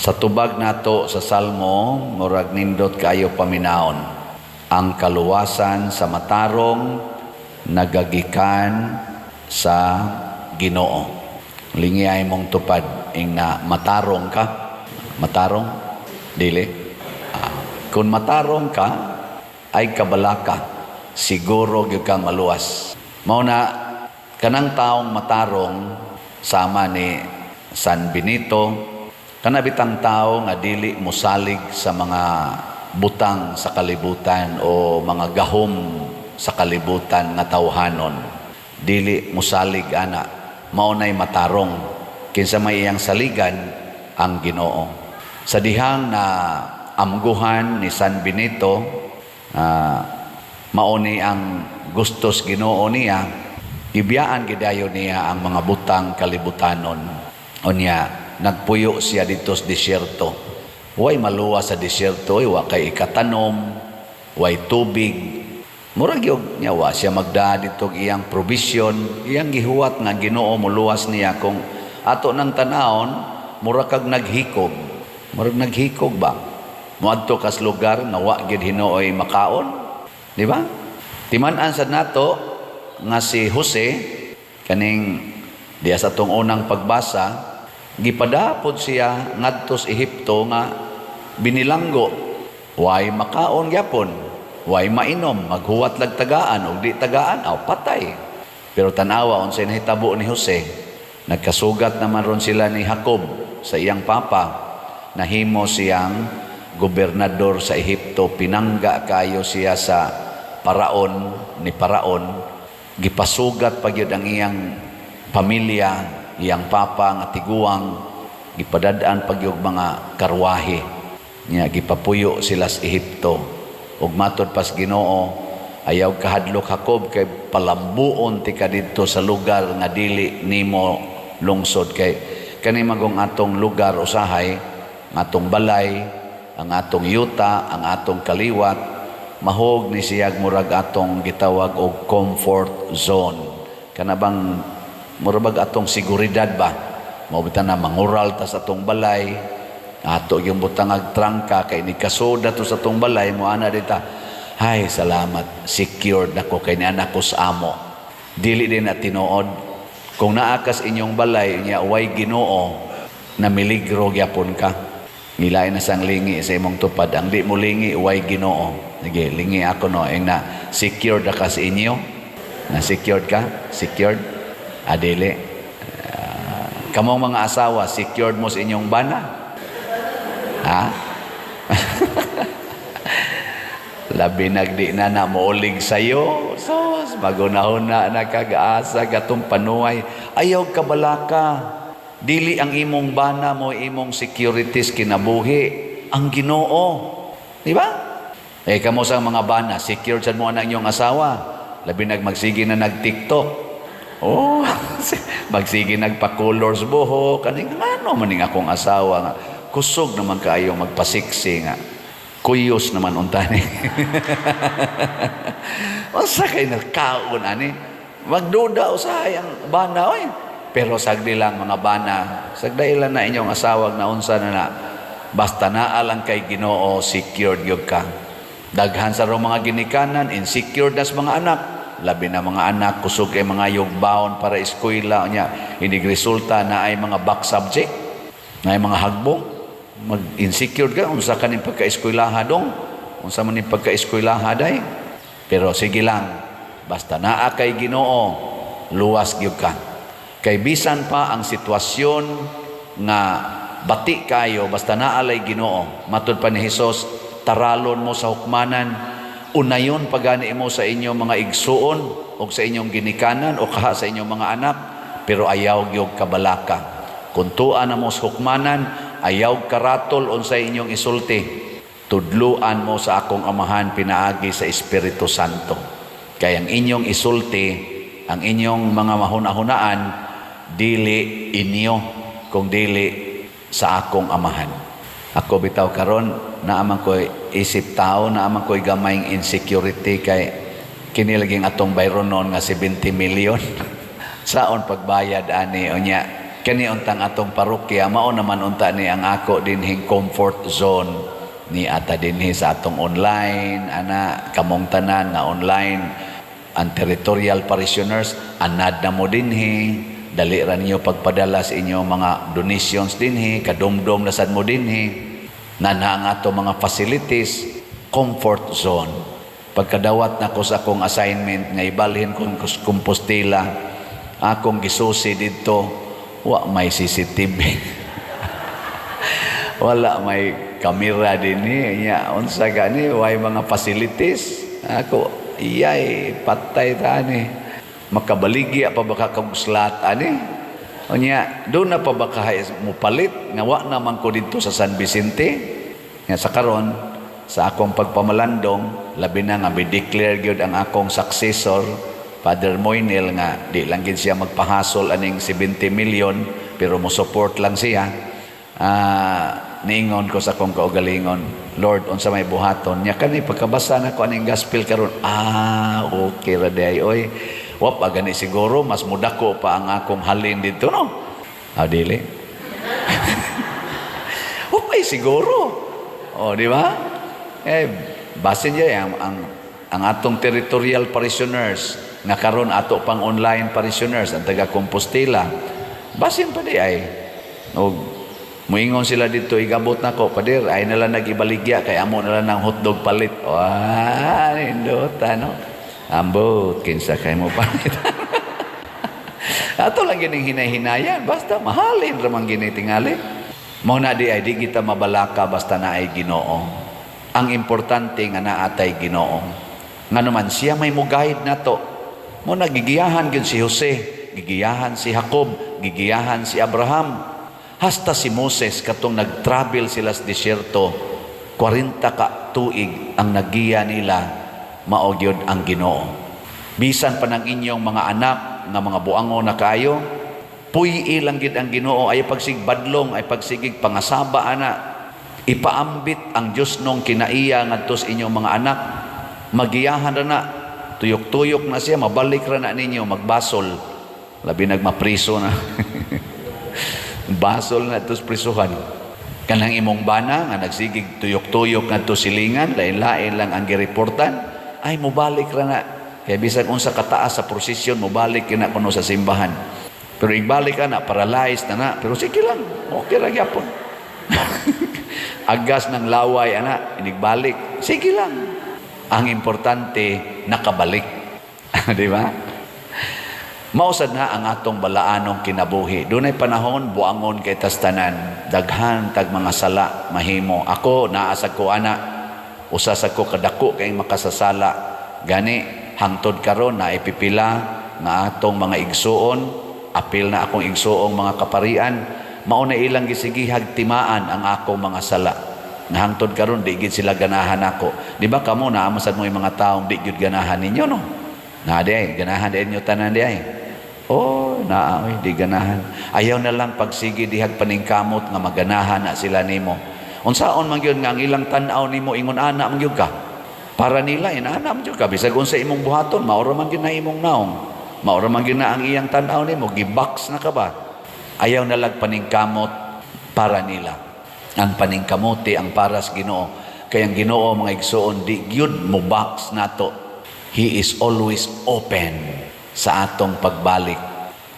Sa tubag nato sa Salmo, murag nindot kaayo paminawon. Ang kaluwasan sa matarong nagagikan sa Ginoo. Lingi imong tupad, ingna, matarong ka? Matarong? Dili. Kung matarong ka, ay kabalaka, siguro gyud kang maluwas. Mao na kanang taong matarong sama ni San Benito, kana bitang tao nga dili mosalig sa mga butang sa kalibutan o mga gahom sa kalibutan nga tawhanon. Dili mosalig ana, mao nay matarong. Kinsa may iyang saligan? Ang Ginoo. Sa dihang na amguhan ni San Benito, mao ni ang gustos Ginoo niya, gibiyaan gidayon niya ang mga butang kalibutanon. Unya nagpuyo siya dito sa disyerto. Way maluwas sa disyerto, wa kay ikatanom, way tubig. Murag gyud niya wa siya magdaa dito iyang provision, iyang gihuwat nga Ginoo moluwas niya. Kung ato nang tanawon, mura kag naghikog. Murag naghikog ba? Moadto kas lugar nga wa gyud hinuoy makaon. Di ba? Timan-an sad nato nga si Jose, kaning diya sa atong unang pagbasa, gipadapod siya ngadto sa Ehipto nga binilanggo. Way makaon gyapon, way mainom, maghuwat lag tagaan og di tagaan aw patay. Pero tanawa unsay nahitabo ni Jose. Nagkasugat naman ron sila ni Jacob sa iyang papa. Nahimo siyang gobernador sa Ehipto, pinangga kayo siya sa paraon ni Paraon, gipasugat pa gyud ang iyang pamilya, iyang papa nga tiguang, gipadad-an pa gyud mga karwahe. Nya gipapuyo sila sa Ehipto. Ug matod pas Ginoo, ayaw kahadlok, Jacob, kay palambuon ti ka didto sa lugar nga dili nimo lungsod, kay kani magong atong lugar usahay, ang atong balay, ang atong yuta, ang atong kaliwat, mahog ni siyag murag atong gitawag og comfort zone. Kana bang murag atong seguridad ba? Mao bitaw na mangural ta sa atong balay, ato yung butangag trangka kay ni kasuda to sa atong balay mo ana dita. Hay, salamat, secured nako kay ni anak ko sa amo. Dili din na tinuod. Kung naa kas inyong balay nya way Ginoo, na miligro gyapon ka. Ngilain na sang lingi sa imong tupad. Ang di mo lingi, way Ginoo. Sige, lingi ako no. Ing na, secured na ka sa inyo? Na secured ka? Secured? Adili. Kamong mga asawa, secured mo sa inyong bana? Ha? Labi nagdi na na moolig sayo. Sos, magunahuna na kag-asa gatong panuay. Ayaw kabalaka. Dili ang imong bana mo imong securities kinabuhi. Ang Ginoo. Di ba? Eh kamo sa mga bana, secured sad mo ang inyong asawa. Labi nag magsige na nag-TikTok. Oh, magsige nagpa-colors buhok. Kaning ano maning akong asawa nga. Kusog naman kaayo magpasiksi nga. Kuyos naman unta ni. Unsa kay nagkaon ani? Magduda usahay ang bana oy. Pero sagdi lang, mga bana, sagdai lang na inyong asawa na unsa na na. Basta naa lang kay Ginoo, secured gyud ka. Daghan sa rong mga ginikanan, insecure das mga anak. Labi na mga anak, kusog kay mga yugbaon para eskwela nya. Hindi resulta na ay mga back subject, na ay mga hagbong. Mag-insecure ka, unsa ka ning pagka-eskwelaha dong, unsa man ning pagka-eskwelaha day. Pero sige lang, basta naa kay Ginoo, luwas gyud ka. Kay bisan pa ang sitwasyon nga bati kayo, basta naalay Ginoo. Matud pa ni Hesus, taralon mo sa hukmanan, unayon pagani mo sa inyong mga igsuon o sa inyong ginikanan o kaha sa inyong mga anak, pero ayaw gyud kabalaka. Kung tua na mo sa hukmanan, ayaw karatol unsay inyong isulti. Tudluan mo sa akong Amahan pinaagi sa Espiritu Santo. Kay ang inyong isulti, ang inyong mga mahuna-hunaan, dili inyo, kung dili sa akong Amahan. Ako bitaw karon, naaman ko isip tao, naaman ko gamayng insecurity kay kini laging atong bayronon nga 70 million. Saon pagbayad ani unya? Kani untang atong parokya, mao naman unta ni ang ako dinhing comfort zone ni ata dinhi sa atong online ana, kamong tanan nga online, ang territorial parishioners, anad na mo dinhi, dali ra ninyo pagpadala sa inyong mga donations dinhi, kadumdum na sad mo dinhi, nana ang ato mga facilities, comfort zone. Pagkadawat nako sa akong assignment nga ibalhin kong Compostela, akong gisusi didto, wa may CCTV, wala may kamera dinhi nya, unsa gani, way mga facilities. Ako, iyay, patay ta ani, makabaligya pa ba ka kog slot ani? Unya do na pa ba ka mupalit nga wa naman ko didto sa San Vicente? Nga sa karon, sa akong pagpamalandong, labi na nga declare gyud ang akong successor, Father Moinel, nga di lang gid siya magpahasol aning 70 million pero mo support lang siya. Niingon ko sa akong kaugalingon, "Lord, unsa may buhaton nya kani?" Pagkabasa nako aning gospel karon, ah, okay ra diay oy. Wa pa gani siguro, mas mudako pa ang akong halin dito, no? Ah, dili. Wa pa siguro. Oh, di ba? Eh, basin diay ang atong territorial parishioners nga karon ato pang online parishioners, ang taga Compostela. Basin pa diay. Og muingon sila dito, igabot nako, "Pader, ay nala nag-ibaligya kay amo nala ng hotdog palit." Wah, nindot, ano? Ambot, kinsa kay mo palit. Ato lang gining hinay-hinayan, basta mahalin ramang gini tingali. Mao na diay, di kita mabalaka basta naay Ginoo. Ang importante nga naatay Ginoo. Ngano man siya may mo-guide nato. Mo nagigiyahan gyud si Jose, gigiyahan si Jacob, gigiyahan si Abraham. Hasta si Moses, katong nag-travel sila sa disyerto, 40 ka tuig, ang nagiya nila mao gyud ang Ginoo. Bisan pa ng inyong mga anak nga mga buango na kaayo, puy lang gid ang Ginoo, ay pagsigbadlong, ay pagsigig pangasaba ana. Ipaambit ang Dios nung kinaiya ngadto sa inyong mga anak. Magiyahan ra na, tuyok-tuyok na siya, mabalik ra na ninyo, magbasol. Labi nagmapriso na. Basol na ito sa prisuhan. Kanang imong bana nga nagsigig tuyok-tuyok ngadto silingan, lain-lain lang ang gireportan, ay mubalik ra na. Kay bisag unsa kataas sa prosesyon, mubalik kina kuno sa simbahan. Pero igbalik ka na, paralyzed na na, pero sige lang, okay ra gyapon. Agas ng laway, ana, inigbalik, sige lang. Ang importante, nakabalik. Di ba? Mausad na ang atong balaanong kinabuhi. Dunay panahon, buangon kay tastanan. Daghan tag mga sala mahimo. Ako, naa sa ko ana. Usa sa ko kadako kay makasasala. Gani, hangtod karon na ipipila nga atong mga igsuon, apil na akong igsuong mga kaparian, mao na ilang gisigihag timaan ang akong mga sala. Nga hangtod karon di gid sila ganahan ako. Di ba kamo naa man sad mo yung mga taong di gyud ganahan ninyo, no? Na di ay, ganahan di inyo tanan di ay. Oh, naa oy, di ganahan. Ayaw na lang pagsige dihag paningkamot nga maganahan na sila nimo. Unsaon man gyud nga ang ilang tan-aw nimo ingon ana man gyud ka. Para nila inana man gyud ka, bisag unsa imong buhaton, mao ra man gyud na imong naong. Mao ra man gyud na ang iyang tan-aw nimo, gibox na ka ba? Ayaw na lang paningkamot para nila. Ang paningkamuti ang para sa Ginoo. Kay ang Ginoo, mga igsuon, di gyud mo box nato. He is always open sa atong pagbalik.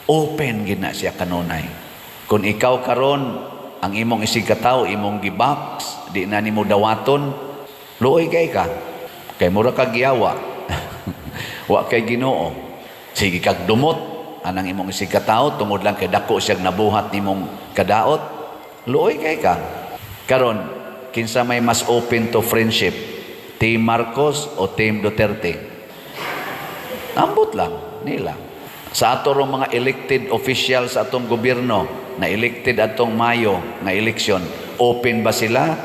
Open gid na siya kanunay. Kung ikaw karon ang imong isig katawo imong gibox, di na nimo dawaton, luoy kay ka. Kay mura kag yawa. Wa kay Ginoo. Sige kag dumot anang imong isig katawo tungod lang kay dako siyang nabuhat nimong kadaot. Luoy kay ka. Karon, kinsa may mas open to friendship? Team Marcos o Team Duterte? Ambot lang nila. Sa ato rong mga elected officials sa atong gobyerno na elected atong Mayo nga election, open ba sila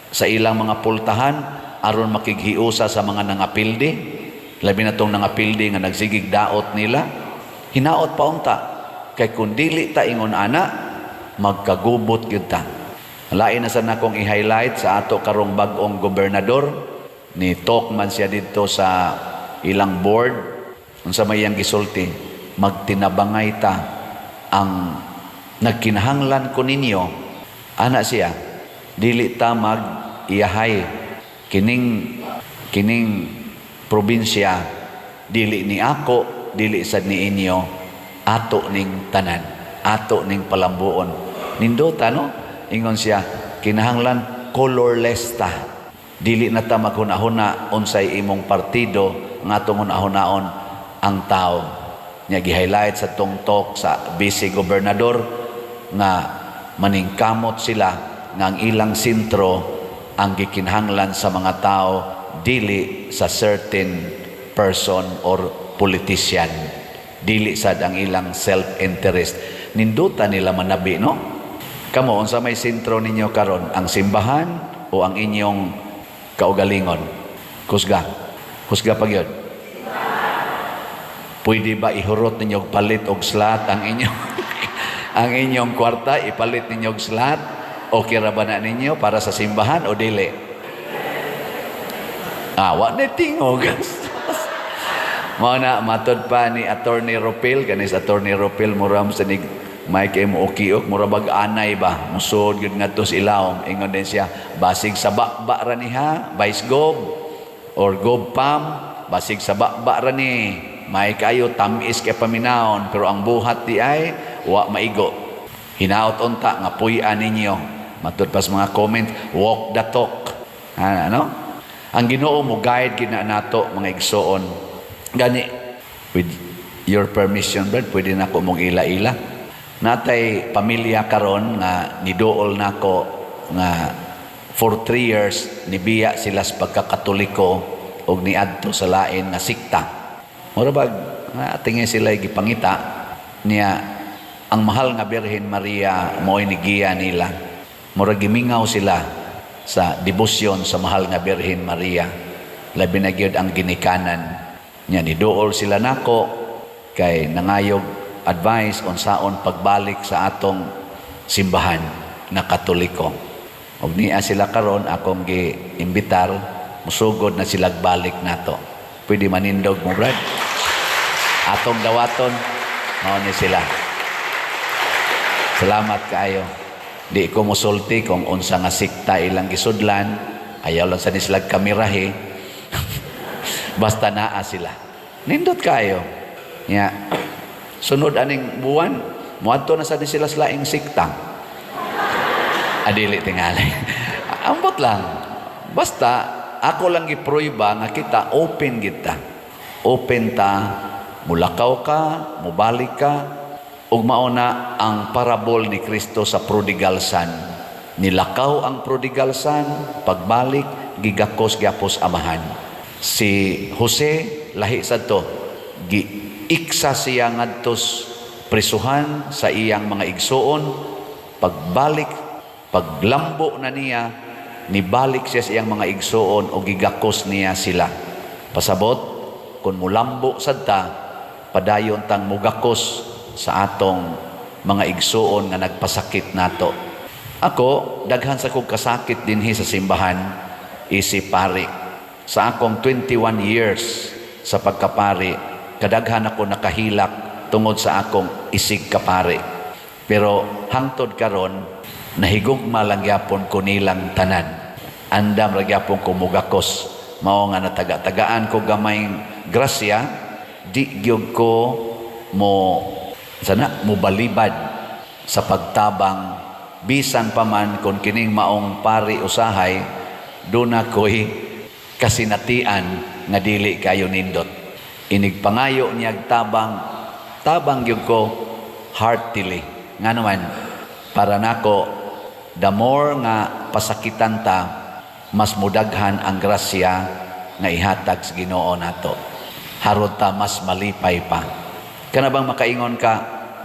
sa ilang mga pultahan aron makighiusa sa mga nangapildi? Labi na tong nangapildi nga nagsigig daot nila. Hinaot pa unta kay kung dili ta ingon ana, magkagubot gyud ta. Lain na sa nakong i-highlight sa ato karong bag-ong gobernador, ni talk man siya dito sa ilang board. Unsa may iyang gisulti? Magtinabangay ta ang Nagkinahanglan ko ninyo, ana siya. Dili ta mag iyahay. Kining probinsya dili ni ako, dili sad ni inyo, ato ning tanan, ato ning palambuon. Nindota, no? Ingon siya, kinahanglan colorless ta. Dili na ta maghuna-huna unsay imong partido, nga atong hunahunaon ang tao. Nya gi-highlight sa tungtok sa vice gobernador nga maningkamot sila nga ang ilang sentro ang gikinahanglan sa mga tao, dili sa certain person or politician, dili sad ang ilang self-interest. Ninduta nila manabi, no? Kamo, unsa may sentro ninyo karon, ang simbahan o ang inyong kaugalingon? Kusga kusga pa gyud. Pwede ba ihurot ninyo og palit og slot ang inyong kwarta, ipalit ninyo og slot? Okay ra ba na ninyo para sa simbahan o dili? Ah, wa na tingog. Mao na, matod pa ni Attorney Ropil, kanis Attorney Ropil, mura mo sa nig may kay mo ukiok, mura bag anay ba, musod gyud ngadto sa ilawom. Ingon din siya, basig sa ba ra ni ha, Vice Gov or Gov Pam, basig sa ba ra ni. May kayo tamis kay paminawon, pero ang buhat di ay wa maigo. Hinaot unta nga puy-an ninyo. Matud pa sa mga comment, walk the talk. Ah, ano? Ang Ginoo mo guide gina nato, mga igsoon. Gani, with your permission, Brad, pwede na ko mong ila-ila. Natay pamilya karon nga niduol nako nga for 3 years nibiya sila sa pagkakatoliko og niadto sa lain nga sikta. Mura bag tingin sila gipangita niya ang mahal nga Birhen Maria mo'y nigiya nila. Mura gimingaw sila sa debosyon sa mahal nga Birhen Maria. Labi na gyud ang ginikanan niya. Niduol sila nako kay nangayog advice unsaon pagbalik sa atong simbahan na Katoliko. Og niya sila karon akong gi-imbitar, musugod na sila balik nato. Pwede manindog mo, Brad? Atong dawaton, mao ni sila. Salamat kaayo. Di ko musulti kung unsa nga sikta ilang gisudlan, ayaw lang sa nislag kamirahe. Basta naa sila. Nindot kaayo. Nya, sunod aning buwan, muadto na sa ni sila sa laing sikta. Adili tingali. Ambot lang. Basta ako lang gipruiba nga kita open kita. Open ta, mulakaw ka, mubalik ka, ug mao na ang parabol ni Kristo sa prodigal son. Nilakaw ang prodigal son, pagbalik gigakos gyapos amahan. Si Jose lahi sad to. Giiksa siya ngadtos prisuhan sa iyang mga igsuon. Pagbalik, paglambo na niya, nibalik siya sa iyang mga igsuon o gigakos niya sila. Pasabot, kung mulambo sad ta, padayon tang mugakos sa atong mga igsuon nga nagpasakit nato. Ako, daghan sa kong kasakit dinhi sa simbahan, isip pari. Sa akong 21 years sa pagkapari, kadaghan ako nakahilak tungod sa akong isig kapari. Pero hangtod karon, nahigugma lang gyapon ko nilang tanan. Andam ra gyapon ko mugakos. Mao nga nataga-tagaan ko gamay grasya, di gyud ko mo sana mobalibad sa pagtabang, bisan pa man kung kining maong pari usahay duna ko'y kasinatian nga dili kayo nindot. Inig pangayo niyag tabang, tabang gyud ko heartily. Nga naman, para nako, the more nga pasakitan ta, mas mudaghan ang grasya nga ihatag sa Ginoo nato. Harod ta mas malipay pa. Kana bang makaingon ka,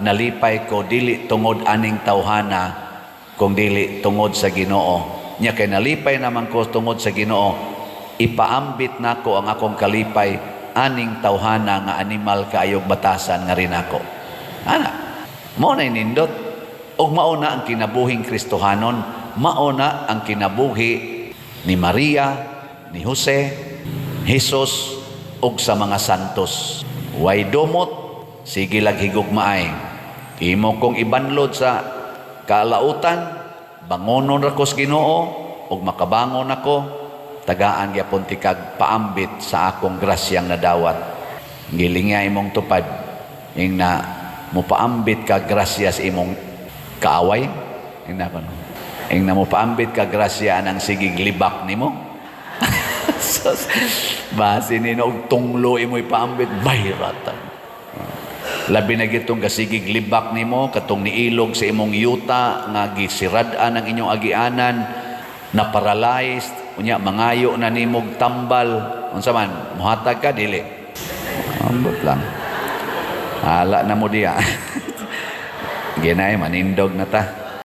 "Nalipay ko dili tungod aning tawhana, kung dili tungod sa Ginoo." Nya kay nalipay naman ko tungod sa Ginoo, ipaambit nako ang akong kalipay aning tawhana nga animal kaayog batasan nga rin ako. Ana, mao na nindot. Ug mao na ang kinabuhing Kristohanon, mao na ang kinabuhi ni Maria, ni Jose, Jesus ug sa mga santos. Way dumot, sige lag higugmaay. Imo kong ibanlod sa kalautan, bangonon ra ko sa Ginoo ug makabangon ako, tagaan gyapon tikag paambit sa akong grasyang nadawat. Gilingya imong tupad ing na mopaambit ka grasya sa imong kaaway, ing na kuno. Ing na mopaambit ka grasya anang sigig libak nimo. Sus, basi nino og tunglo imo ipaambit, bayratan. Labi na gitong kasigig libak nimo katong niilog sa imong yuta nga gisirad-an ang inyong agianan, na paralyzed, unya mangayo na nimog tambal, unsa man, muhatag ka, dili? Ambot lang. Hala na mo diya. Ginay manindog na ta.